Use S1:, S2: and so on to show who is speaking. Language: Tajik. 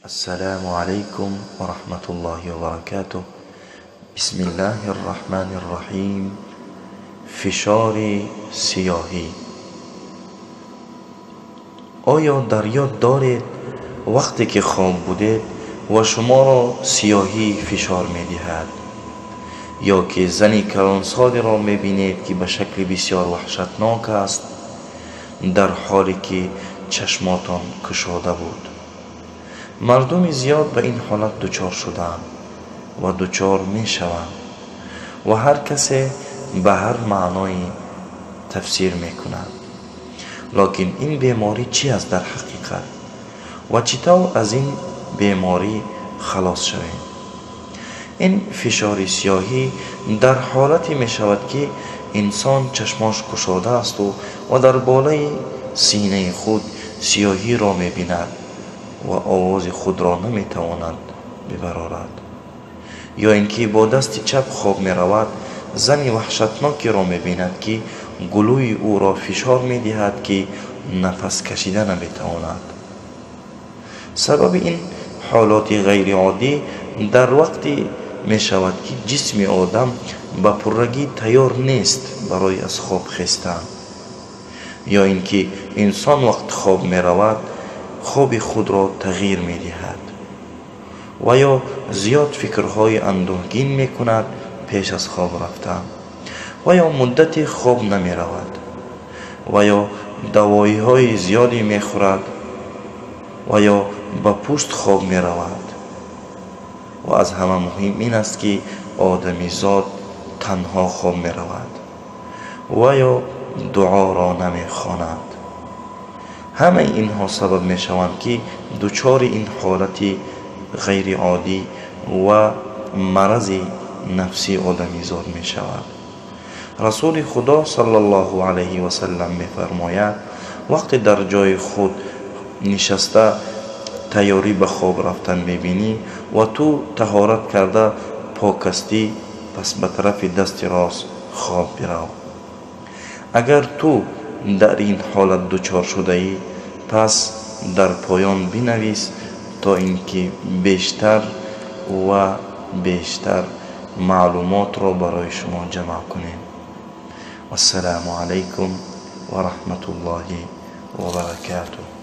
S1: Ассалому алайкум ва раҳматуллоҳи ва баракатуҳ. Бисмиллаҳир раҳмонир раҳим. Фишори сиёҳӣ. Оё дар ёд доред вақте ки хоб будед ва шуморо сиёҳӣ фишор медиҳад, ё ки зани калонсолеро мебинед, ки ба шакли бисёр ваҳшатнок аст, дар ҳоле ки чашмотон кушода буд? Мардуми зиёд ба ин ҳолат дучор шудаанд ва дучор мешаванд ва ҳар касе ба ҳар маъное тафсир мекунад. Лекин ин беморӣ чӣ аст дар ҳақиқат ва чӣ тавр аз ин беморӣ халос шавем? Ин фишори сиёҳӣ дар ҳолате мешавад, ки инсон чашмош кушода асту ва дар болои синаи худ сиёҳиро мебинад ва овози худро наметавонад бибарорад, ё ин ки бо дасти чап хоб меравад, зани ваҳшатнокеро мебинад, ки гулӯи ӯро фишор медиҳад, ки нафас кашида наметавонад. Сабаби ин ҳолоти ғайриоддӣ дар вақте мешавад, ки ҷисми одам ба пуррагӣ тайёр нест барои аз хоб хестан, ё ин ки инсон вақт хоб меравад, хоби худро тағйир медиҳад ва ё зиёд фикрҳои андӯҳгин мекунад пеш аз хоб рафтан, ва ё муддате хоб намеравад, ва ё давоиҳои зиёде мехӯрад, ва ё ба пушт хоб меравад. Ва аз ҳама муҳим ин аст, ки одамизод танҳо хоб меравад ва ё дуоро намехонад. Ҳамаи инҳо сабаб мешаванд, ки дучори ин ҳолати ғайриоддӣ ва марази нафсӣ одамизод мешавад. Расули Худо саллаллоҳу алайҳи васаллам мефармояд: вақте дар ҷои худ нишаста тайёрӣ ба хоб рафтан мебинӣ ва ту таҳорат карда пок ҳастӣ, пас ба тарафи дасти рост хоб бирав. Агар ту дар ин ҳолат дучор шудаӣ, пас дар поён бинавис, то ин ки бештар ва бештар маълумотро барои шумо ҷамъ кунем. Вассалому алайкум ва раҳматуллоҳи ва баракатуҳ.